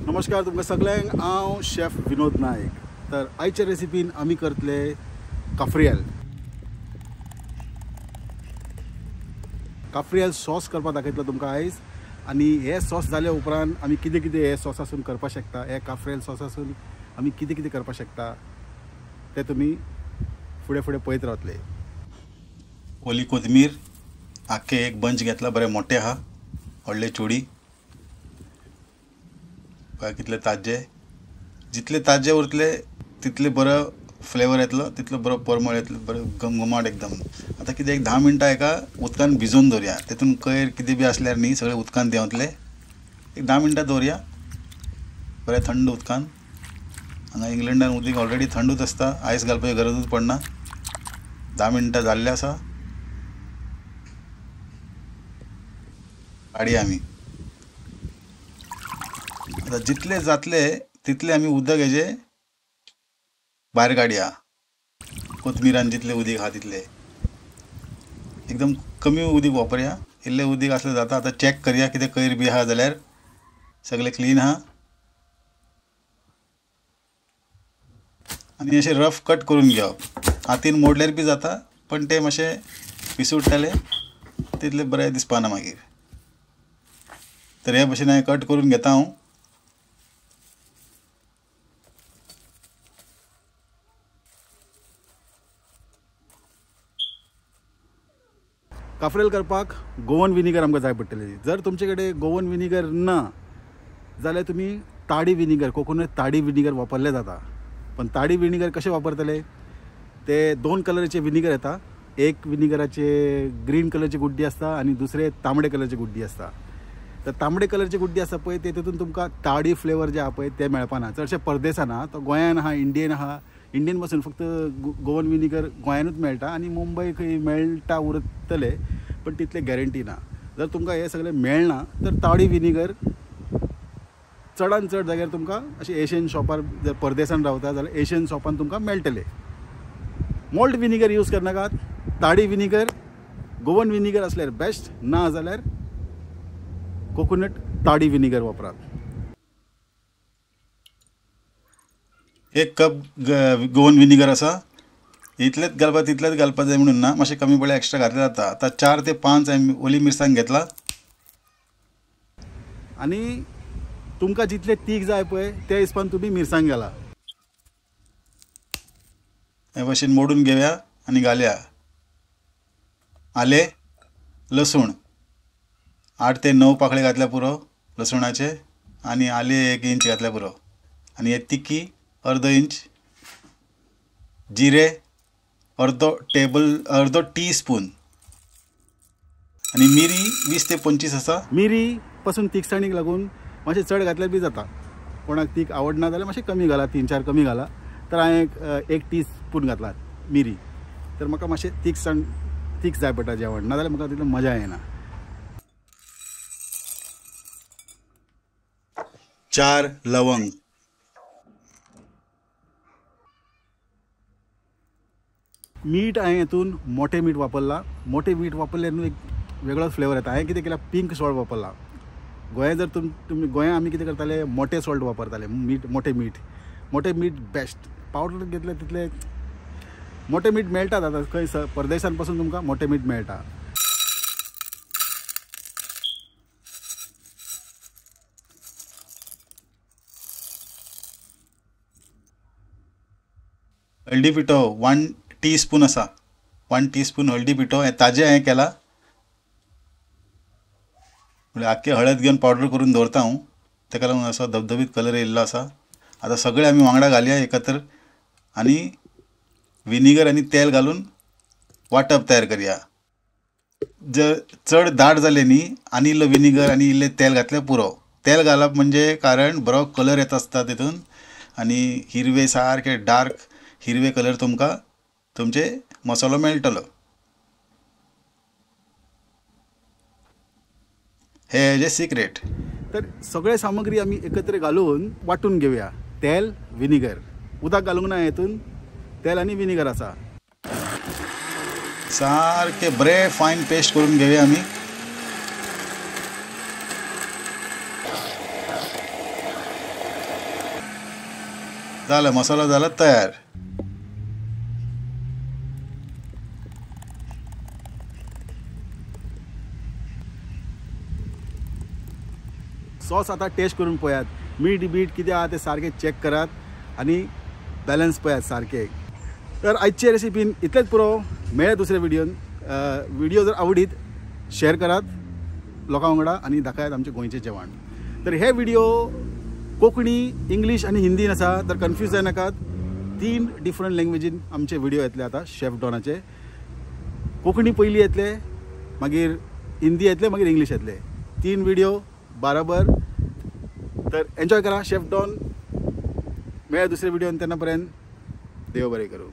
नमस्कार तुमकां सगळ्यांक, हांव शेफ विनोद नायक। तर आयच्या रेसिपीन आमी करतले काफ्रियल। काफ्रियल सॉस करपाक दाखयतलो तुमकां आयज। आनी हे सॉस जाल्या उपरांत आमी कितें कितें हे सॉसासून करपाक शकता, हे काफ्रियल सॉसासून आमी कितें कितें करपाक शकता ते तुमी फुडें फुडें पळयत रावतले। ओली कोथमीर आख्खे एक बंच घेतला, बरें मोठे आहा, व्हडले चुडी पळय कितले ताज्जे, जितले ताज्जे उरतले तितले बरो फ्लेवर येतलो, तितलो बरो परमळ येतलो, बरो घमघमाट एकदम। आतां कितें एक 10 मिनटां हेका उदकान भिजोवन दवरया, तेतून कयर कितें बी आसल्यार न्ही सगळें उदकान देंवतले। एक 10 मिनटां दवरया बरें थंड उदकान। हांगा इंग्लंडान उदीक ऑलरेडी थंडूच आसता, आयस घालपाची गरजूच पडना। 10 मिनटां जाल्लें आसा, काडया आमी। आतां जितले जातले तितले आमी उदक हेजे भायर काडया। कोथमिरान जितले उदीक आहा तितले एकदम कमी उदीक वापरया, इल्लें उदीक आसल्यार जाता। आतां चॅक करया कितें कयर बी आहा जाल्यार सगळें क्लीन आहा। आनी अशें रफ कट करून घेवप, हातीन मोडल्यार बी जाता, पण तें मातशें पिसुडटलें, तितलें बरें दिसपाना मागीर। तर हे भशेन हांवें कट करून घेता हांव। काफ्रियल करपाक गोवन विनिगर आमकां जाय पडटलें। जर तुमचे कडेन गोवन विनिगर ना जाल्यार तुमी ताडी विनिगर, कोकोनट ताडी विनिगर वापरलें जाता। पण ताडी विनिगर कशें वापरतले, ते 2 कलराचे विनिगर येता। एक विनिगराचे ग्रीन कलरची गुड्डी आसता आनी दुसरे तांबडे कलरची गुड्डी आसता। तर तांबडे कलरची गुड्डी आसता पळय, ते तितून तुमकां ताडी फ्लेवर जे आहा पळय ते मेळपाना। चडशे परदेसान आहा, तो गोंयान आहा, इंडियन आहा। इंडियन पासून फक्त गोवन विनिगर गोंयानूच मेळटा आनी मुंबय खंय मेळटा उरतले, पण तितले गॅरंटी ना। जर तुमकां हें सगळें मेळना तर ताडी विनिगर चडान चड जाग्यार तुमकां अशें एशियन शॉपार, जर परदेसान रावता जाल्यार एशियन शॉपान तुमकां मेळटले। मोल्ड विनिगर यूज करनाकात, ताडी विनिगर, गोवन विनिगर आसल्यार बेस्ट, ना जाल्यार कोकोनट ताडी विनिगर वापरात। 1 कप गोवन विनिगर आसा, इतलेंच घालपा तितलेंच घालपा जाय म्हणून ना, मातशें कमी पडल्यार एक्स्ट्रा घातलें जाता। आतां 4 ते 5 हांवें ओली मिरसांग घेतला। आनी तुमकां जितले तीख जाय पळय त्या हिसपान तुमी मिरसांग घाला। हे भशेन मोडून घेवया आनी घालया। आलें, लसूण 8 ते 9 पाकळे घातल्या पुरो लसुणाचे, आनी आलें 1 इंच घातल्या पुरो, आनी हे तिकी अर्दो इंच, जिरे अर्दो टी स्पून, आनी मिरी 20 ते 25 आसा। मिरी पासून तिखसाणीक लागून मातशें चड घातल्यार बी जाता। कोणाक तीख आवडना जाल्यार मातशें कमी घाला, 3-4 कमी घाला। तर हांवें 1 टी स्पून घातला मिरी, तर म्हाका मातशें तिखसाण तीख जाय पडटा जेवण, ना जाल्यार म्हाका तितली मजा येना। 4 लवंग, मीठ हांवें हितून मोठें मीठ वापरलां। मोठें मीठ वापरल्यार न्हू एक वेगळोच फ्लेवर येता। हांवें कितें केलां, पिंक सॉल्ट वापरला। गोंया जर तुमी गोंया आमी कितें करताले, मोठें सॉल्ट वापरताले, मीठ, मोठें मीठ, मोठें मीठ बेस्ट। पावडर घेतलें तितलें मोठें मीठ मेळटा आतां खंय परदेसान पासून तुमकां मोठें मीठ मेळटा। हळदी पिठो 1 टी स्पून आसा, 1 टी स्पून हळदी पिठो हें ताजें हांवें केलां, म्हणल्यार आख्खे हळद घेवन पावडर करून दवरता हांव, ताका लागून असो धबधबीत कलर येयल्लो आसा। आतां सगळें आमी वांगडा घालया एकत्र आनी विनिगर आनी तेल घालून वांटप तयार करया। जर चड दाट जालें न्ही आनी इल्लो विनिगर आनी इल्लें तेल घातल्यार पुरो। तेल घालप म्हणजे कारण बरो कलर येता आसता तितून, आनी हिरवे सारके डार्क हिरवे कलर तुमकां तुमचे मसालो मेळटलो। हे हेजें सिक्रेट। तर सगळे सामग्री आमी एकत्र घालून वांटून घेवया। तेल, विनिगर, उदक घालूंक ना हितून, तेल आनी विनिगर आसा। सारके बरें फायन पेस्ट करून घेवया आमी। जालें, मसालो जाला तयार. सॉस आतां टेस्ट करून पळयात, मीठ बीट कितें आहा तें सारकें चॅक करात आनी बॅलन्स पळयात सारकें. तर आयचे रेसिपीन इतलेंच पुरो. मेळ्ळें दुसऱ्या व्हिडियोन. व्हिडिओ जर आवडीत शेअर करात लोकां वांगडा आनी दाखयात आमचें गोंयचें जेवण. तर हे व्हिडिओ कोंकणी, इंग्लीश आनी हिंदीन आसा, तर कन्फ्यूज जायनाकात. 3 डिफरंट लँग्वेजीन आमचे व्हिडिओ येतले आतां शेफ डॉनाचे. कोंकणी पयलीं येतले, मागीर हिंदी येतले, मागीर इंग्लीश येतले. 3 व्हिडिओ बराबर. तर एन्जॉय करा शेफ डॉन. मेळ्या दुसऱ्या व्हिडिओन, तेन्ना पर्यंत देव बरें करूं.